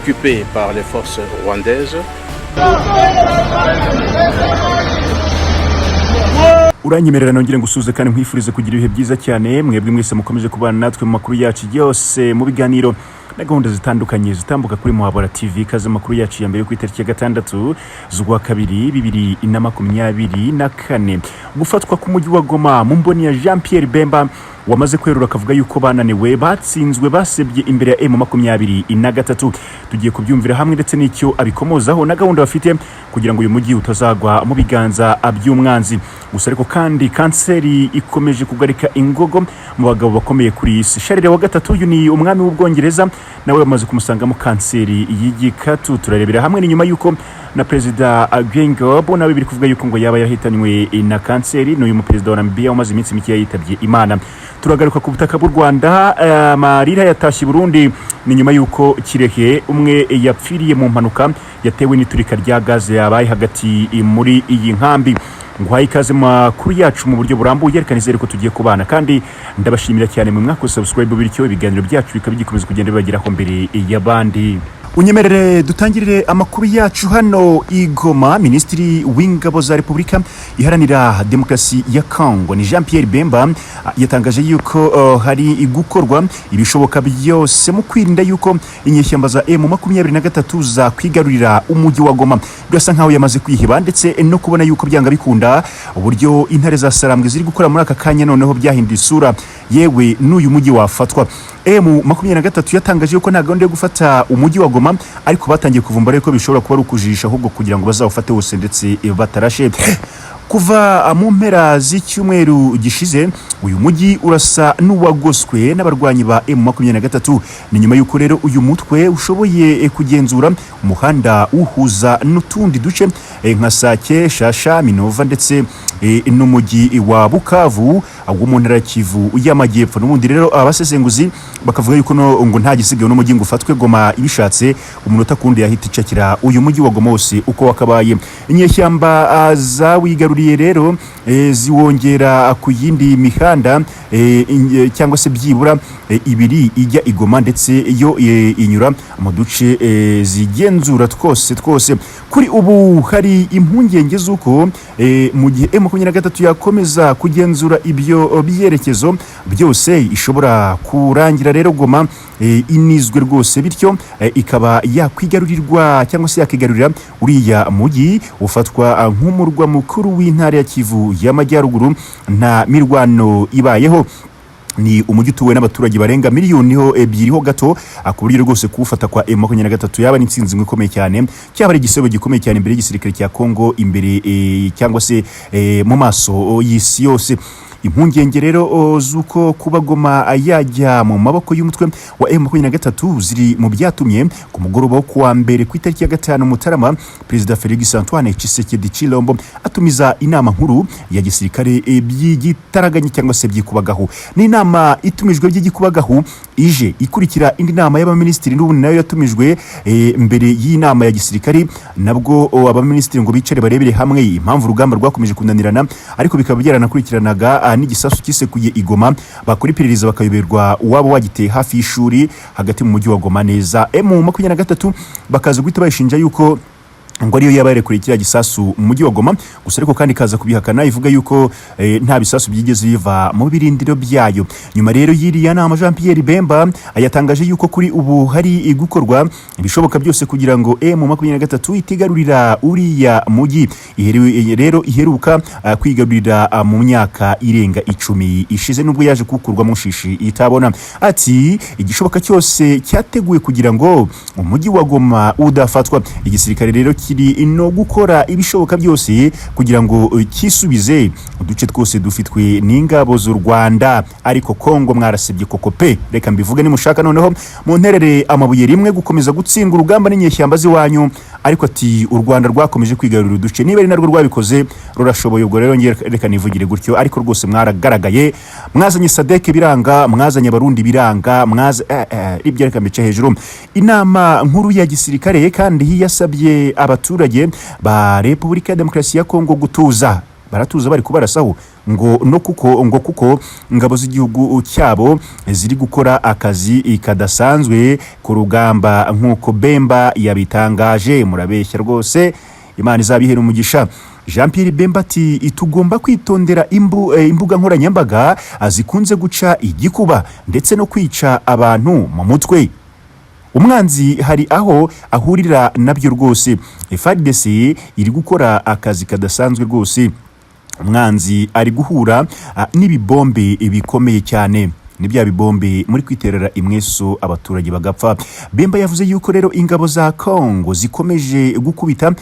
Occupée par les forces rwandaises. Uranyemerera nongere ngusuhuze kandi nkwifurize kugira ibihe byiza cyane, mwebwe mwese mukomeje kubana natwe mu makuru yacu yose, mu biganiro na gahunda zitandukanye zitambuka kuri Muhabura TV. Ikaze mu makuru yacu ya mbere ku itariki ya 6 z'ukwa kabiri 2024. Gufatwa k'umujyi wa Goma mu mboni ya Jean Pierre Bemba, wamaze kwerura akavuga yuko bananiwe, batsinzwe, basebye imbere ya M23. Tugiye kubyumvira hamwe ndetse n'icyo abikomozaho na gahunda bafite kugira ngo uyu mujyi utazagwa mu biganza by'umwanzi. Gusa ariko kandi kanseri ikomeje kugarika ingogo mu bagabo bakomeye kuri iyi si. Charles wa gatatu, uyu ni umwami w'Ubwongereza, nawe bamaze kumusangamo kanseri y'igikatu. Turarebera hamwe ni nyuma y'uko na Perezida Geingob nawe biri kuvuga yuko ngo yaba yarahitanywe na kanseri. Ni uyu muperezida wa Namibia umaze iminsi mike yitabye Imana. Turagaruka ku butaka bw'u Rwanda, amarira yatashye i Burundi, ni nyuma y'uko Kirehe umwe yapfiriye mu mpanuka yatewe n'iturika rya gaze yabaye hagati muri iyi nkambi. Nguhaye ikaze mu makuru yacu mu buryo burambuye. Reka nizere ko tugiye kubana kandi ndabashimira cyane mu mwakoze subscribe, bityo ibiganiro byacu bikaba bigikomeza kugenda bibageraho mbere y'abandi. Unyemerere dutangirire amakuru yacu hano i Goma. Minisitiri w'Ingabo za Repubulika Iharanira Demokarasi ya Congo ni Jean Pierre Bemba, yatangaje yuko hari gukorwa ibishoboka byose mu kwirinda yuko inyeshyamba za M23 zakwigarurira umujyi wa Goma. Birasa nkaho yamaze kwiheba ndetse no kubona yuko byanga bikunda uburyo intare za Sarambwe ziri gukora muri aka kanya noneho byahinduye isura, yewe n'uyu mujyi wafatwa. M23 yatangaje yuko nta gahunda yo gufata umujyi wa Goma, ariko batangiye kuvumbura yuko bishobora kuba ari ukujijisha ahubwo kugira ngo bazawufate wose ndetse batarashe. Kuva mu mpera z'icyumweru gishize, uyu mujyi urasa n'uwagoswe n'abarwanyi ba M23. Ni nyuma y'uko rero uyu mutwe ushoboye kugenzura umuhanda uhuza n'utundi duce nka Sake, Shasha, Minova ndetse n'umujyi wa Bukavu wo mu ntara ya Kivu y'Amajyepfo. N'ubundi rero abasesenguzi bakavuga yuko no ngo nta gisigaye n'umujyi ngo ufatwe. Goma ibishatse umunota kundi yahita icakira uyu mujyi wa Goma wose uko wakabaye. Inyeshyamba zawigaruriye rero ziwongera ku yindi mihanda cyangwa se byibura ibiri ijya i Goma, ndetse yo inyura mu duce zigenzura twose twose. Kuri ubu hari impungenge z'uko mu gihe M23 yakomeza kugenzura ibyo byerekezo byose, ishobora kurangira rero Goma inizwe rwose, bityo ikaba yakwigarurirwa cyangwa se yakigarurira uriya mujyi ufatwa nk'umurwa mukuru w'intara ya Kivu y'Amajyaruguru nta mirwano ibayeho. Ni umujyi utuwe n'abaturage barenga miliyoni ho ebyiri ho gato, ku buryo rwose kuwufata kwa M23 yaba ari intsinzi ikomeye cyane, cyaba ari igisebo gikomeye cyane imbere y'igisirikare cya Congo, imbere cyangwa se mu maso y'isi yose. Impungenge rero z'uko kuba Goma yajya mu maboko y'umutwe wa M23 ziri mu byatumye ku mugoroba wo kuwa mbere ku itariki ya 5 Mutarama, Perezida Felix Antoine Tshisekedi Tshilombo atumiza inama nkuru ya gisirikare by'igitaraganya cyangwa se byikubagahu. Ni inama itumijwe by'igikubagahu, ije ikurikira indi nama y'abaminisitiri n'ubundi nayo yatumijwe mbere y'inama ya gisirikare. Nabwo abaminisitiri ngo bicare barebere hamwe impamvu urugamba rwakomeje kunanirana, ariko bikaba byaranakurikiranaga n'igisasu kisekuye i Goma, bakora iperereza bakayoberwa uwaba wagiteye hafi y'ishuri hagati mu mujyi wa Goma neza. M23 bakaza guhita bayishinja yuko ngo ariyo yaba yarekuriye kiriya gisasu mu mujyi wa Goma. Gusa ariko kandi ikaza kubihakana, ivuga yuko nta bisasu byigeze biva mu birindiro byayo. Nyuma rero y'iriya nama, Jean Pierre Bemba yatangaje yuko kuri ubu hari gukorwa ibishoboka byose kugira ngo M23 itigarurira uriya mujyi rero iheruka kwigarurira mu myaka irenga 10 ishize, nubwo yaje kuwukurwamo shishi itabona. Ati igishoboka cyose cyateguwe kugira ngo umujyi wa Goma udafatwa. Igisirikare rero kiri no gukora ibishoboka byose kugira ngo cyisubize uduce twose dufitwe n'ingabo z'u Rwanda. Ariko Kongo mwarasebye koko pe! Reka mbivuge, nimushaka noneho munterere amabuye rimwe. Gukomeza gutsindwa urugamba n'inyeshyamba z'iwanyu, ariko ati u Rwanda rwakomeje kwigarurira uduce, niba ari narwo rwabikoze rurashoboye. Ubwo rero ngiye reka nivugire gutyo, ariko rwose mwaragaragaye. Mwazanye SADC biranga, mwazanye Abarundi biranga, mwaza ibyo reka mbice hejuru. Inama nkuru ya gisirikare kandi yasabye abaturage ba Repubulika ya Demokarasi ya Kongo gutuza. Baratuza bari kubarasaho ngo no kuko ngo kuko ingabo z'igihugu cyabo ziri gukora akazi kadasanzwe ku rugamba, nk'uko Bemba yabitangaje. Murabeshya rwose, Imana izabihera umugisha. Jean Pierre Bemba ati: "Tugomba kwitondera imbuga nkoranyambaga zikunze guca igikuba ndetse no kwica abantu mu mutwe. Umwanzi hari aho ahurira nabyo rwose. FARDC iri gukora akazi kadasanzwe rwose. Umwanzi ari guhura n'ibibombe bikomeye cyane, ni bya bibombe muri kwiterera imweso abaturage bagapfa." Bemba yavuze yuko rero ingabo za Congo zikomeje gukubita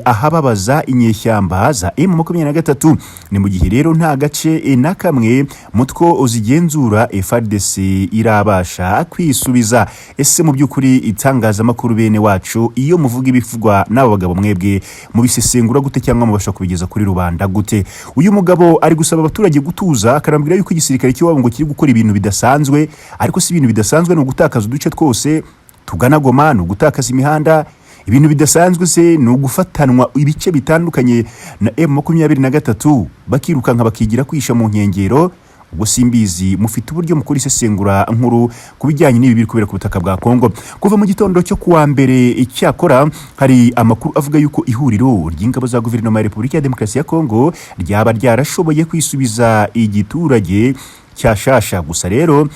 ahababaza inyeshyamba za M23. Ni mu gihe rero nta gace na kamwe mutwo zigenzura FARDC irabasha kwisubiza. Ese mu by'ukuri, itangazamakuru bene wacu, iyo muvuga ibivugwa n'aba bagabo, mwebwe mubisesengura gute cyangwa mubasha kubigeza kuri rubanda gute? Uyu mugabo ari gusaba abaturage gutuza, akarambwira yuko igisirikare cy'iwabo ngo kiri gukora ibintu bidasanzwe. Ariko si ibintu bidasanzwe ni ugutakaza uduce twose tugana Goma, ni ugutakaza imihanda? Ibintu bidasanzwe se ni ugufatanwa ibice bitandukanye na M23, bakirukanka bakigira kwisha mu nkengero? Ubwo simbizi, mufite uburyo mukora isesengura nkuru ku bijyanye n'ibi biri kubera ku butaka bwa Kongo kuva mu gitondo cyo kuwa mbere. Icyakora hari amakuru avuga yuko ihuriro ry'ingabo za guverinoma ya Repubulika ya Demokarasi ya Kongo ryaba ryarashoboye kwisubiza igiturage cya Shasha. Gusa rero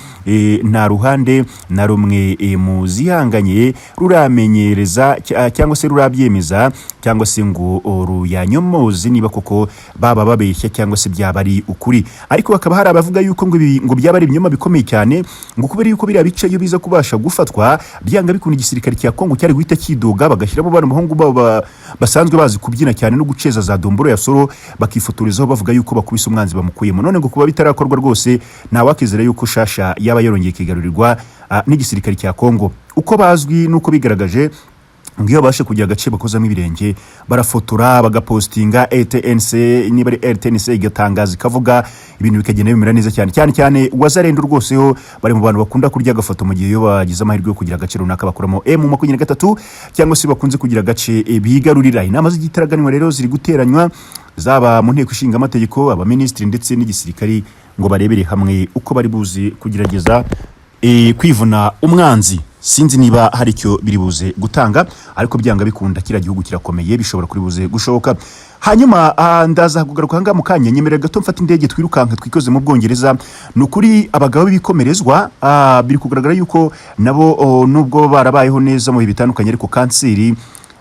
nta ruhande na rumwe mu zihanganye ruramenyereza cyangwa se rurabyemeza cyangwa se ngo ruyanyomoze niba koko baba babeshya cyangwa se byaba ari ukuri. Ariko hakaba hari abavuga yuko ngo ibi ngo byaba ari ibinyoma bikomeye cyane, ngo kubera yuko biriya bice iyo biza kubasha gufatwa, byanga bikunda igisirikare cya Kongo cyari guhita kidoga, bagashyiramo bano bahungu babo basanzwe bazi kubyina cyane no guceza za domboro ya soro, bakifotorezaho bavuga yuko bakubise umwanzi bamukuyemo. None ngo kuba bitarakorwa rwose, ntawakizera yuko Shasha yaba yarongeye ikigarurirwa n'igisirikare cya Kongo. Uko bazwi n'uko bigaragaje, ngo iyo babashe kugira agace bakozamo ibirenge, barafotora, bagapostinga, RTNC, niba ari RTNC, igatangaza, ikavuga, ibintu bikagenda bimera neza cyane cyane cyane. Wazalendo rwose ho bari mu bantu bakunda kurya agafoto mu gihe iyo bagize amahirwe yo kugira agace runaka bakuramo M23 cyangwa se bakunze kugira agace bigarurira. Inama z'igitaraganwa rero ziri guteranywa, zaba mu nteko ishinga amategeko, abaminisitiri ndetse n'igisirikari, ngo barebere hamwe uko bari buze kugerageza kwivuna umwanzi. Sinzi niba hari icyo biri buze gutanga, ariko byanga bikunda kiriya gihugu kirakomeye, bishobora kuri buze gushoboka. Hanyuma ndaza kugaruka ahangaha mu kanya. Nyemerera gato mfata indege twirukanka twikoze mu Bwongereza. Ni ukuri abagabo b'ibikomerezwa, biri kugaragara yuko nabo nubwo barabayeho neza mu bihe bitandukanye, ariko kanseri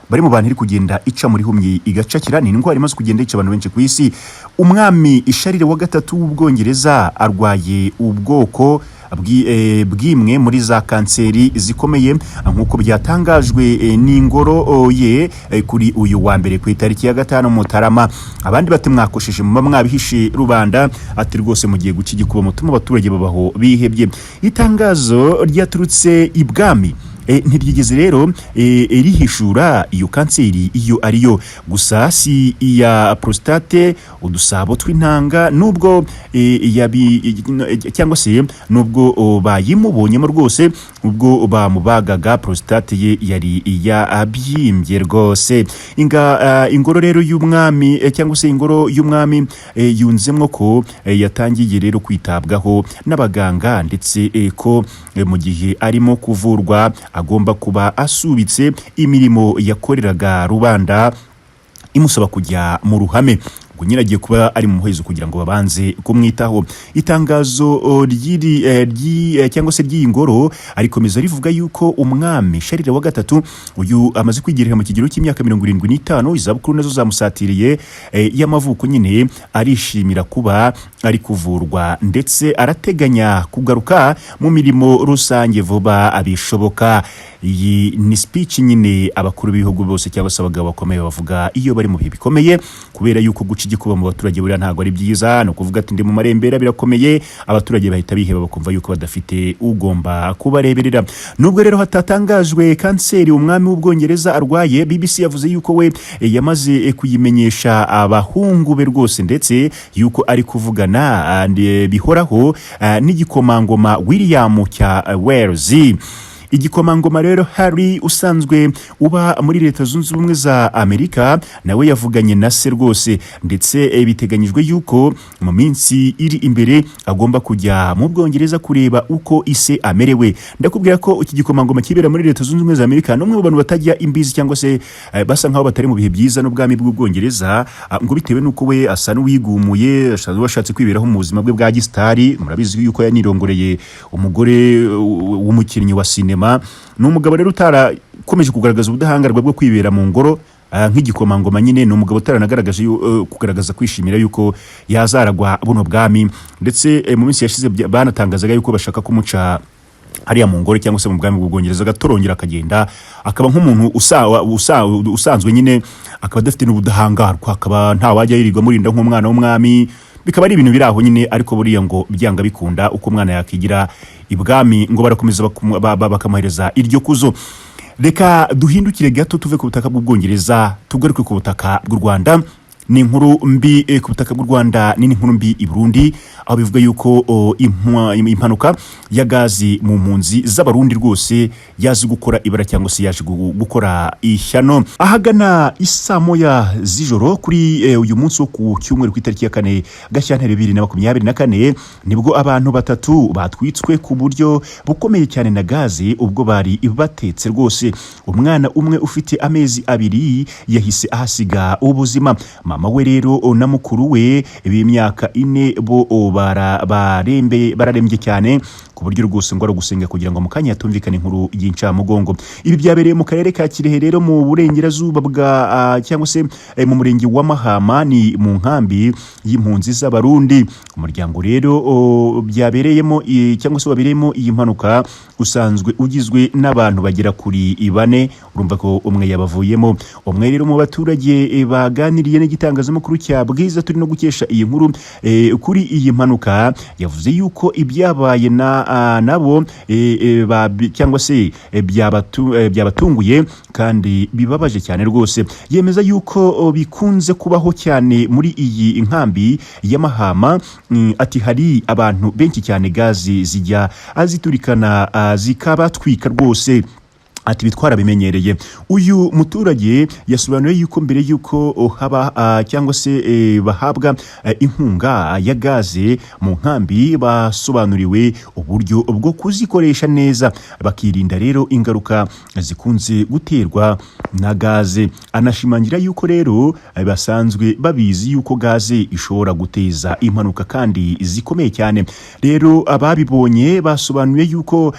bari mu bantu iri kugenda ica muri humyi igacakira. Ni indwara imaze kugenda yica abantu benshi ku isi. Umwami Charles wa gatatu w'Ubwongereza arwaye ubwoko bw'imwe muri za kanseri zikomeye, nk'uko byatangajwe n'ingoro ye kuri uyu wa mbere ku itariki ya 5 Mutarama. Abandi bati: "Mwakosheje, muba mwabihishe rubanda." Ati: "Rwose mugiye guca igikuba, mutuma abaturage babaho bihebye." Itangazo ryaturutse ibwami ntiryigeze rero rihishura iyo kanseri iyo ariyo. Gusa si iya prostate, udusabo tw'intanga, nubwo cyangwa se nubwo bayimubonyemo rwose ubwo bamubagaga, prostate ye yari yabyimbye rwose. Ingoro rero y'umwami cyangwa se ingoro y'umwami yunzemwo ko yatangiye rero kwitabwaho n'abaganga, ndetse ko mu gihe arimo kuvurwa agomba kuba asubitse imirimo yakoreraga rubanda imusaba kujya mu ruhame. Ubwo nyine agiye kuba ari mu muhezo kugira ngo babanze kumwitaho. Itangazo ry'iri cyangwa se ry'iyi ngoro arikomeza rivuga yuko umwami Charles wa gatatu uyu amaze kwigerera mu kigero cy'imyaka 75, izabukuru nazo zamusatiriye y'amavuko. Nyine arishimira kuba ari kuvurwa, ndetse arateganya kugaruka mu mirimo rusange vuba abishoboka. Iyi ni speech nyine abakuru b'ibihugu bose cyangwa se abagabo bakomeye bavuga iyo bari mu bihe bikomeye, kubera yuko guca igikuba mu baturage buriya ntabwo ari byiza. Ni ukuvuga ati: "Ndi mu marembera, birakomeye." Abaturage bahita biheba, bakumva yuko badafite ugomba kubareberera. Nubwo rero hatatangajwe kanseri umwami w'Ubwongereza arwaye, BBC yavuze yuko we yamaze kuyimenyesha abahungu be rwose, ndetse yuko ari kuvugana bihoraho n'igikomangoma William cya Wales. Igikomangoma rero Harry usanzwe uba muri Leta Zunze Ubumwe za Amerika nawe yavuganye na se rwose, ndetse biteganyijwe yuko mu minsi iri imbere agomba kujya mu Bwongereza kureba uko ise amerewe. Ndakubwira ko iki gikomangoma kibera muri Leta Zunze Ubumwe za Amerika ni umwe mu bantu batajya imbizi cyangwa se basa nkaho batari mu bihe byiza n'ubwami bw'Ubwongereza, ngo bitewe n'uko we asa n'uwigumuye, asa n'uwashatse kwiberaho mu buzima bwe bwa gisitari. Murabizi yuko yanirongoreye umugore w'umukinnyi wa sinema. Ni umugabo rero utarakomeje kugaragaza ubudahangarwa bwo kwibera mu ngoro nk'igikomangoma nyine. Ni umugabo utaranagaragaje kugaragaza kwishimira yuko yazaragwa buno bwami, ndetse mu minsi yashize banatangazaga yuko bashaka kumuca hariya mu ngoro cyangwa se mu bwami bw'Ubwongereza, agatorongera akagenda akaba nk'umuntu usanzwe nyine, akaba adafite n'ubudahangarwa, akaba nta wajya yirirwa amurinda nk'umwana w'umwami, bikaba ari ibintu biri aho nyine. Ariko buriya ngo byanga bikunda uko umwana yakigira ibwami ngo barakomeza bakamuhereza iryo kuzo. Reka duhindukire gato tuve ku butaka bw'Ubwongereza tugaruke ku butaka bw'u Rwanda. Ni inkuru mbi ku butaka bw'u Rwanda, ni n'inkuru mbi i Burundi, aho bivuga yuko impanuka ya gazi mu mpunzi z'Abarundi rwose yaje gukora ibara cyangwa se yaje gukora ishyano. Ahagana isaa 1 z'ijoro kuri uyu munsi wo ku cyumweru ku itariki ya 4 Gashyantare 2024, nibwo abantu batatu batwitswe ku buryo bukomeye cyane na gazi ubwo bari batetse rwose. Umwana umwe ufite amezi 2 yahise ahasiga ubuzima. Mama we rero na mukuru we b'imyaka 4 bo bararembye cyane ku buryo rwose ngo ari ugusenga kugira ngo mu kanya hatumvikane inkuru y'incamugongo. Ibi byabereye mu karere ka Kirehe rero mu burengerazuba bwa cyangwa se mu murenge wa Mahama, ni mu nkambi y'impunzi z'Abarundi. Umuryango rero byabereyemo cyangwa se wabereyemo iyi mpanuka usanzwe ugizwe n'abantu bagera kuri bane, urumva ko umwe yabavuyemo. Umwe rero mu baturage baganiriye n'igitangazamakuru cya Bwiza turi no gukesha iyi nkuru kuri iyi mpanuka, yavuze yuko ibyabaye na nabo cyangwa se byabatunguye kandi bibabaje cyane rwose. Yemeza yuko bikunze kubaho cyane muri iyi nkambi ya Mahama. Ati hari abantu benshi cyane gazi zijya aziturikana zikabatwika rwose, ati bitwara bimenyereye. Uyu muturage yasobanuye yuko mbere yuko haba cyangwa se bahabwa inkunga ya gaze mu nkambi, basobanuriwe uburyo bwo kuzikoresha neza, bakirinda rero ingaruka zikunze guterwa na gaze. Anashimangira yuko rero basanzwe babizi yuko gaze ishobora guteza impanuka kandi zikomeye cyane. Rero ababibonye basobanuye yuko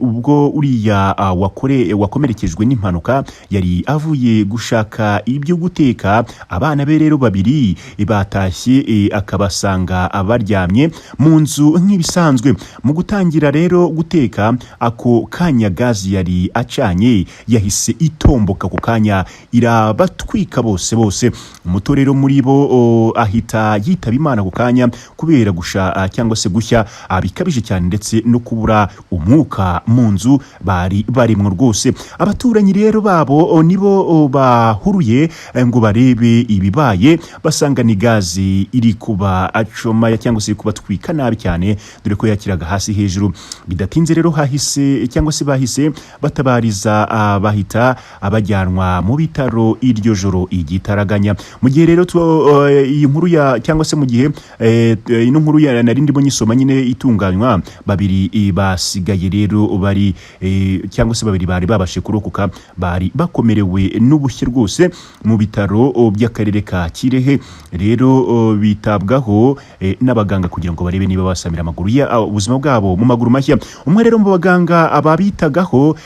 ubwo uriya wakomerekejwe n'impanuka yari avuye gushaka ibyo guteka, abana be rero babiri batashye akabasanga baryamye mu nzu nk'ibisanzwe. Mu gutangira rero guteka, ako kanya gazi yari acanye yahise itomboka ako kanya irabatwika bose bose. Umuto rero muri bo ahita yitaba Imana ako kanya kubera gusha cyangwa se gushya bikabije cyane ndetse no kubura umwuka mu nzu bari barimwo rwose. Abaturanyi rero babo nibo bahuruye ngo barebe ibibaye, basanga ni gazi iri kuba acoma cyangwa se iri kubatwika nabi cyane, dore ko yakiraga hasi hejuru. Bidatinze rero hahise cyangwa se bahise batabariza bahita abajyanwa mu bitaro iryo joro igitaraganya. Mu gihe rero iyi nkuru ya cyangwa se mu gihe ino nkuru ya nari ndimo nyisoma nyine itunganywa, babiri basigaye rero bari cyangwa se babiri bari babashe kurokoka bari bakomerewe n'ubushye rwose mu bitaro by'akarere ka Kirehe. Rero bitabwaho n'abaganga kugira ngo barebe niba basamira amaguru ya ubuzima bwabo mu maguru mashya. Umwe rero mu baganga ababitagaho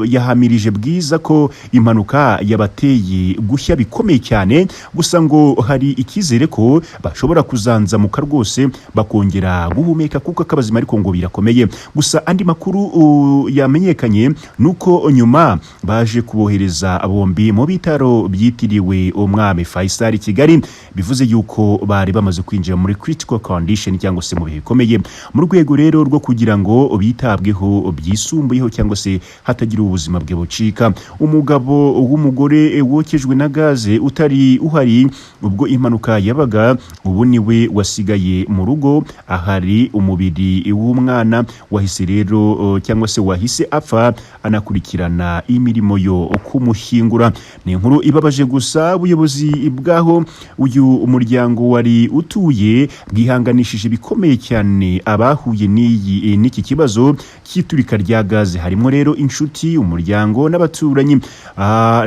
yahamirije Bwiza ko impanuka yabateye gushya bikomeye cyane, gusa ngo hari icyizere ko bashobora kuzanzamuka rwose bakongera guhumeka kuko akabazima, ariko ngo birakomeye. Gusa andi makuru yamenyekanye. bitandukanye, nuko nyuma baje kubohereza bombi mu bitaro byitiriwe Umwami Faisal i Kigali. Bivuze yuko bari bamaze kwinjira muri critical condition cyangwa se mu bihe bikomeye, mu rwego rero rwo kugira ngo bitabweho byisumbuyeho cyangwa se hatagira ubuzima bwe bucika. Umugabo w'umugore wokejwe na gaze utari uhari ubwo impanuka yabaga, ubu niwe wasigaye mu rugo ahari umubiri w'umwana wahise rero cyangwa se wahise apfa, anakurikirana imirimo yo kumushyingura. Ni inkuru ibabaje gusa. Ubuyobozi bw'aho uyu muryango wari utuye bwihanganishije bikomeye cyane abahuye n'iyi n'iki kibazo cy'iturika rya gaze, harimo rero inshuti, umuryango n'abaturanyi.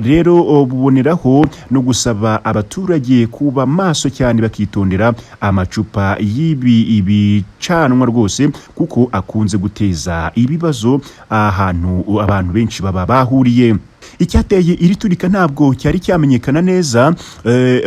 Rero buboneraho no gusaba abaturage kuba maso cyane, bakitondera amacupa y'ibi ibicanwa rwose, kuko akunze guteza ibibazo ahantu abantu benshi baba bahuriye. Icyateye iri turika ntabwo cyari cyamenyekana neza.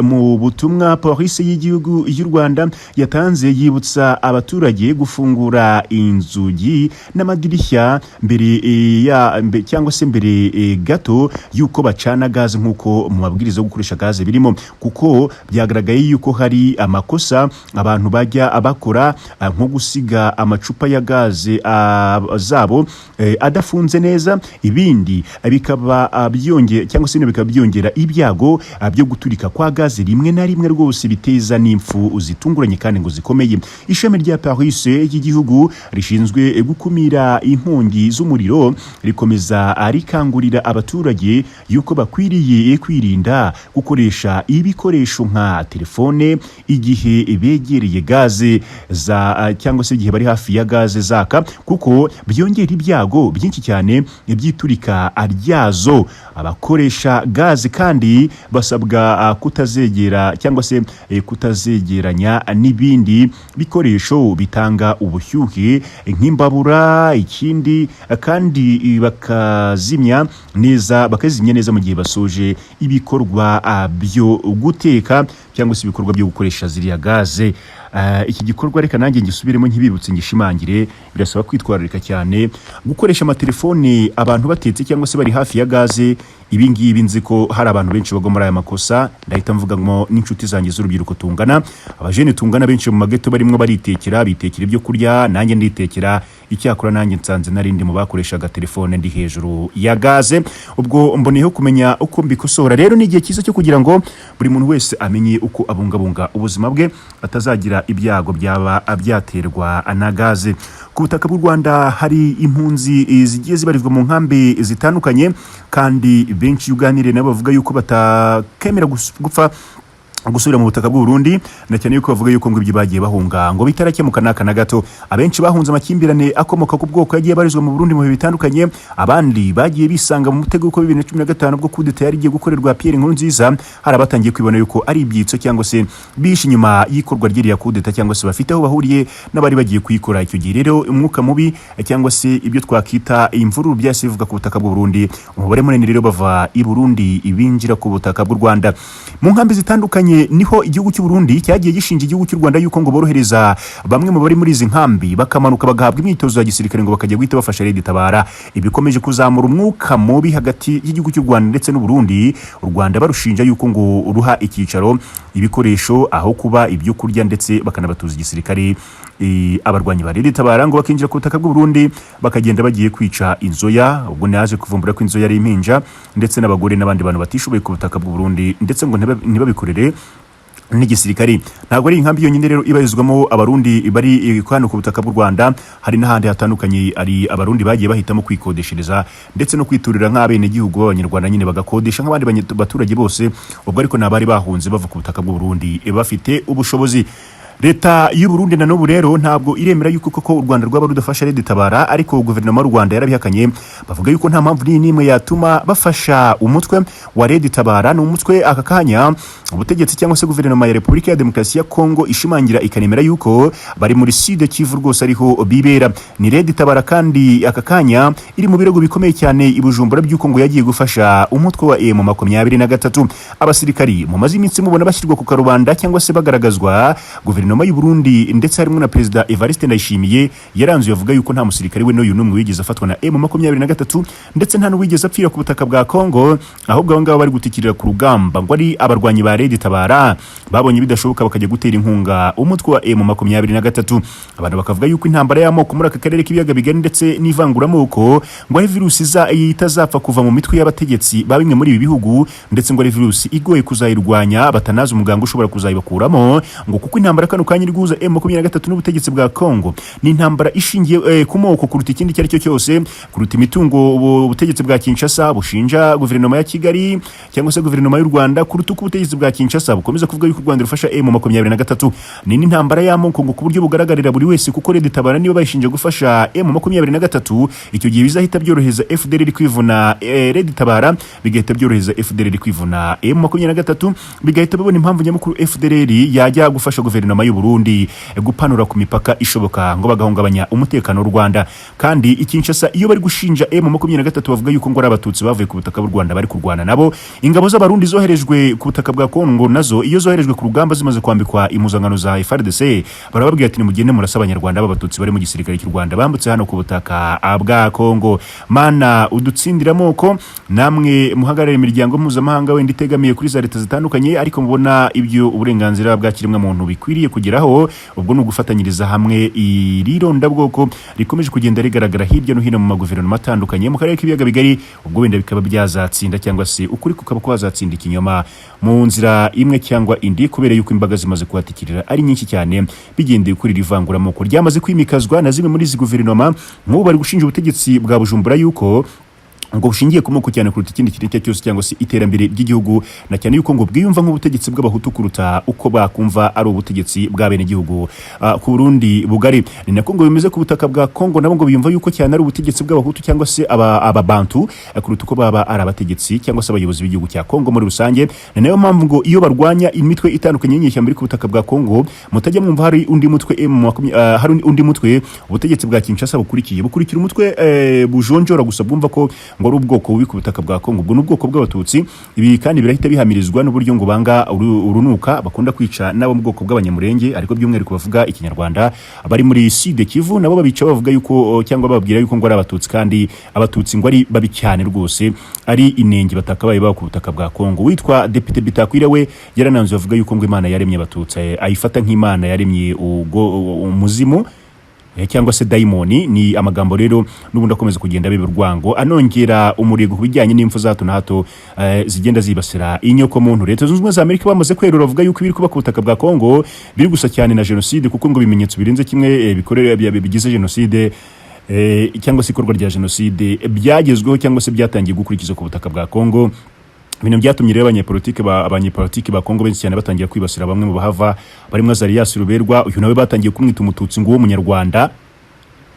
Mu butumwa Polisi y'igihugu y'u Rwanda yatanze, yibutsa abaturage gufungura inzugi n'amadirishya mbere cyangwa se mbere gato y'uko bacana gaze, nk'uko mu mabwiriza yo gukoresha gaze birimo, kuko byagaragaye yuko hari amakosa abantu bajya bakora, nko gusiga amacupa ya gaze zabo adafunze neza, ibindi bikaba byongera cyangwa se bino bikaba byongera ibyago byo guturika kwa gaze, rimwe na rimwe rwose biteza n'impfu zitunguranye kandi ngo zikomeye. Ishami rya Polisi y'igihugu rishinzwe gukumira inkongi z'umuriro rikomeza rikangurira abaturage yuko bakwiriye kwirinda gukoresha ibikoresho nka telefone igihe begereye gaze za cyangwa se igihe bari hafi ya gaze zaka, kuko byongera ibyago byinshi cyane by'iturika ryazo. Abakoresha gaze kandi basabwa kutazegera cyangwa se kutazegeranya n'ibindi bikoresho bitanga ubushyuhe nk'imbabura. Ikindi kandi bakazimya neza mu gihe basoje ibikorwa byo guteka cyangwa se ibikorwa byo gukoresha ziriya gaze. Iki gikorwa reka nanjye ngisubiremo, nkibibutse, ngishimangire: birasaba kwitwararika cyane gukoresha amatelefoni abantu batetse cyangwa se bari hafi ya gaze. Ibi ngibi nzi ko hari abantu benshi bagwa muri aya makosa. Ndahita mvuga ngo n'inshuti zanjye z'urubyiruko tungana, abajene tungana, benshi mu mageto barimo baritekera, bitekera ibyo kurya, nanjye nditekera. Icyakora nanjye nsanze narindi mu bakoreshaga telefone ndi hejuru ya gaze. Ubwo mboneyeho kumenya uko mbikosora. Rero ni igihe cyiza cyo kugira ngo buri muntu wese amenye uko abungabunga ubuzima bwe, atazagira ibyago byaba byaterwa na gaze. Ku butaka bw'u Rwanda hari impunzi zigiye zibarizwa mu nkambi zitandukanye, kandi benshi iyo uganiriye nabo bavuga yuko batakemera gupfa gusubira mu butaka bw'u Burundi, na cyane yuko bavuga yuko ngo ibyo bagiye bahunga ngo bitarakemuka n'aka na gato. Abenshi bahunze amakimbirane akomoka ku bwoko yagiye abarizwa mu Burundi mu bihe bitandukanye. Abandi bagiye bisanga mu mutego w'uko 2015, ubwo kudeta yari igiye gukorerwa Pierre Nkurunziza, hari abatangiye kwibona yuko ari ibyitso cyangwa se bishe inyuma y'ikorwa ry'iriya kudeta, cyangwa se bafite aho bahuriye n'abari bagiye kuyikora. Icyo gihe rero umwuka mubi cyangwa se ibyo twakita imvururu byahise bivuga ku butaka bw'u Burundi. Umubare munini rero bava i Burundi binjira ku butaka bw'u Rwanda mu nkambi zitandukanye. Niho igihugu cy'u Burundi cyagiye gishinja igihugu cy'u Rwanda yuko ngo borohereza bamwe mu bari muri izi nkambi, bakamanuka bagahabwa imyitozo ya gisirikare, ngo bakajya guhita bafasha Red Tabara. Ibikomeje kuzamura umwuka mubi hagati y'igihugu cy'u Rwanda ndetse n'u Burundi. U Rwanda barushinja yuko ngo ruha icyicaro, ibikoresho, aho kuba, ibyo kurya, ndetse bakanabatuza igisirikare abarwanyi ba Red Tabara, ngo bakinjira ku butaka bw'u Burundi bakagenda bagiye kwica inzoya. Ubwo naje kuvumbura ko inzoya ari impinja ndetse n'abagore n'abandi bantu batishoboye ku butaka bw'u Burundi, ndetse ngo ntibabikorere n'igisirikare. Ntabwo ari inkambi yonyine rero ibarizwamo Abarundi bari hano ku butaka bw'u Rwanda. Hari n'ahandi hatandukanye ari Abarundi bagiye bahitamo kwikodeshereza ndetse no kwiturira nk'abenegihugu b'Abanyarwanda nyine, bagakodesha nk'abandi baturage bose. Ubwo ariko ni abari bahunze bava ku butaka bw'u Burundi bafite ubushobozi. Leta y'u Burundi na n'ubu rero ntabwo iremera yuko koko u Rwanda rwaba rudafasha Red Tabara, ariko guverinoma y'u Rwanda yarabihakanye. Bavuga yuko nta mpamvu n'iyi n'imwe yatuma bafasha umutwe wa Red Tabara. Ni umutwe aka kanya ubutegetsi cyangwa se guverinoma ya Repubulika ya Demokarasi ya Kongo ishimangira ikanemera yuko bari muri Sud Kivu rwose, ariho bibera. Ni Red Tabara kandi aka kanya iri mu birego bikomeye cyane i Bujumbura by'uko ngo yagiye gufasha umutwe wa M23. Abasirikari mumaze iminsi mubona bashyirwa ku karubanda cyangwa se bagaragazwa, guverinoma Guverinoma y'u Burundi, ndetse harimo na Perezida Evariste Ndayishimiye, yaranzuye avuga yuko nta musirikare we n'uyu n'umwe wigeze afatwa na M23, ndetse nta n'uwigeze apfira ku butaka bwa Kongo. Ahubwo abo ngabo bari gutikirira ku rugamba ngo ari abarwanyi ba Red Tabara, babonye bidashoboka bakajya gutera inkunga umutwe wa M23. Abantu bakavuga yuko intambara y'amoko muri aka karere k'ibiyaga bigari ndetse n'ivanguramoko ngo ari virusi itazapfa kuva mu mitwe y'abategetsi ba bimwe muri ibi bihugu, ndetse ngo ari virusi igoye kuzayirwanya, batanazi umuganga ushobora kuzayibakuramo, ngo kuko intambara kano kanya iri guhuza M23 n'ubutegetsi bwa Kongo ni intambara ishingiye ku moko kuruta ikindi icyo ari cyo cyose, kuruta imitungo ubutegetsi bwa Kinshasa bushinja guverinoma ya Kigali cyangwa se guverinoma y'u Rwanda, kuruta uko ubutegetsi bwa Kinshasa bukomeza kuvuga yuko u Rwanda rufasha M23. Ni n'intambara y'amoko ngo ku buryo bugaragarira buri wese, kuko Red Tabara niba bayishinja gufasha M23, icyo gihe bizahita byoroheza FDLR kwivuna Red Tabara, bigahita byoroheza FDLR kwivuna M23, bigahita bibona impamvu nyamukuru FDLR yajya gufasha guverinoma y'u Burundi gupanura ku mipaka ishoboka ngo bagahungabanya umutekano w'u Rwanda. Kandi i Kinshasa iyo bari gushinja M23 bavuga yuko ngo ari Abatutsi bavuye ku butaka bw'u Rwanda bari kurwana nabo. Ingabo z'Abarundi zoherejwe ku butaka bwa Kongo nazo, iyo zoherejwe ku rugamba zimaze kwambikwa impuzankano za FARDC, barababwira ati: "Nimugende murasa Abanyarwanda b'Abatutsi bari mu gisirikare cy'u Rwanda bambutse hano ku butaka bwa Kongo." Mana udutsindira amoko. Namwe muhagarare imiryango mpuzamahanga wenda itegamiye kuri za leta zitandukanye, ariko mubona ibyo uburenganzira bwa kiremwamuntu bikwiriye kugeraho, ubwo ni ugufatanyiriza hamwe iri rondabwoko rikomeje kugenda rigaragara hirya no hino mu maguverinoma atandukanye mu karere k'ibiyaga bigari, ubwo wenda bikaba byazatsinda cyangwa se ukuri kukaba kwazatsinda ikinyoma mu nzira imwe cyangwa indi, kubera yuko imbaga zimaze kuhatikirira ari nyinshi cyane bigendeye kuri iri vanguramoko ryamaze kwimikazwa na zimwe muri izi guverinoma. Nk'ubu bari gushinja ubutegetsi bwa Bujumbura yuko ngo bushingiye ku moko cyane kuruta ikindi kintu icyo ari cyo cyose, cyangwa se iterambere ry'igihugu, na cyane yuko ngo bwiyumva nk'ubutegetsi bw'Abahutu kuruta uko bakumva ari ubutegetsi bw'abenegihugu ku Burundi bugari. Ni nako ngo bimeze ku butaka bwa Kongo, nabo ngo biyumva yuko cyane ari ubutegetsi bw'Abahutu cyangwa se aba Bantu kuruta uko baba ari abategetsi cyangwa se abayobozi b'igihugu cya Kongo muri rusange. Ni nayo mpamvu ngo iyo barwanya imitwe itandukanye y'inyeshyamba iri ku butaka bwa Kongo, mutajya mwumva hari undi mutwe hari undi mutwe ubutegetsi bwa Kinshasa bukurikiye, bukurikira umutwe bujonjora gusa, bwumva ko ngo ari ubwoko bubi ku butaka bwa Kongo, ubwo ni ubwoko bw'Abatutsi. Ibi kandi birahita bihamirizwa n'uburyo ngo banga urunuka, bakunda kwica n'abo mu bwoko bw'Abanyamurenge, ariko by'umwihariko bavuga Ikinyarwanda bari muri Sud Kivu, nabo babica bavuga yuko cyangwa bababwira yuko ngo ari Abatutsi, kandi Abatutsi ngo ari babi cyane rwose, ari inenge batakabaye baba ku butaka bwa Kongo. Witwa Depite Bitakwira we yarananze avuga yuko ngo Imana yaremye Abatutsi ayifata nk'Imana yaremye umuzimu cyangwa se dayimoni. Ni amagambo rero n'ubundi akomeza kugenda biba urwango, anongera umurego ku bijyanye n'impfu za hato na hato zigenda zibasira inyoko muntu. Leta Zunze Ubumwe za Amerika bamaze kwerura bavuga yuko ibiri kuba ku butaka bwa Kongo biri gusa cyane na jenoside, kuko ngo ibimenyetso birenze kimwe bikorera bigize jenoside cyangwa se ikorwa rya jenoside byagezweho cyangwa se byatangiye gukurikizwa ku butaka bwa Kongo. Ibintu byatumye rero abanyepolitike ba Kongo benshi cyane batangira kwibasira bamwe mu bahava barimo Azarias Ruberwa. Uyu nawe batangiye kumwita Umututsi ngo w'Umunyarwanda.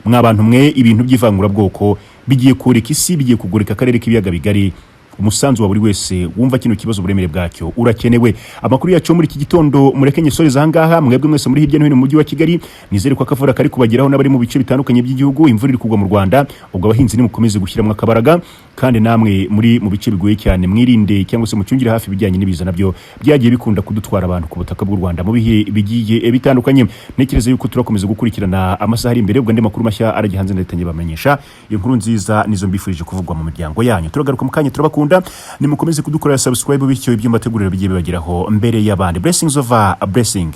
Mwa bantu mwe, ibintu by'ivangurabwoko bigiye kureka isi, bigiye kugurika akarere k'ibiyaga bigari. Umusanzu wa buri wese wumva kino kibazo uburemere bwacyo urakenewe. Amakuru yacu muri iki gitondo mureke nyisoreze ahangaha. Mwebwe mwese muri hirya no hino mu mujyi wa Kigali, nizere ko akavura kari kubageraho, n'abari mu bice bitandukanye by'igihugu imvura iri kugwa mu Rwanda. Ubwo abahinzi nimukomeze gushyiramo akabaraga, kandi namwe muri mu bice bigoye cyane mwirinde cyangwa se mucungire hafi ibijyanye n'ibiza, nabyo byagiye bikunda kudutwara abantu ku butaka bw'u Rwanda mu bihe bigiye bitandukanye. Ntekereza yuko turakomeza gukurikirana amasaha ari imbere, ubwo andi makuru mashya arajya hanze ndahita bamenyesha. Inkuru nziza nizo mbifurije kuvugwa mu miryango yanyu. Turagaruka mu kanya, turabakunda, nimukomeze kudukorera subscribe, bityo ibyo mbategurira bigiye bibageraho mbere y'abandi. Blessings over blessing.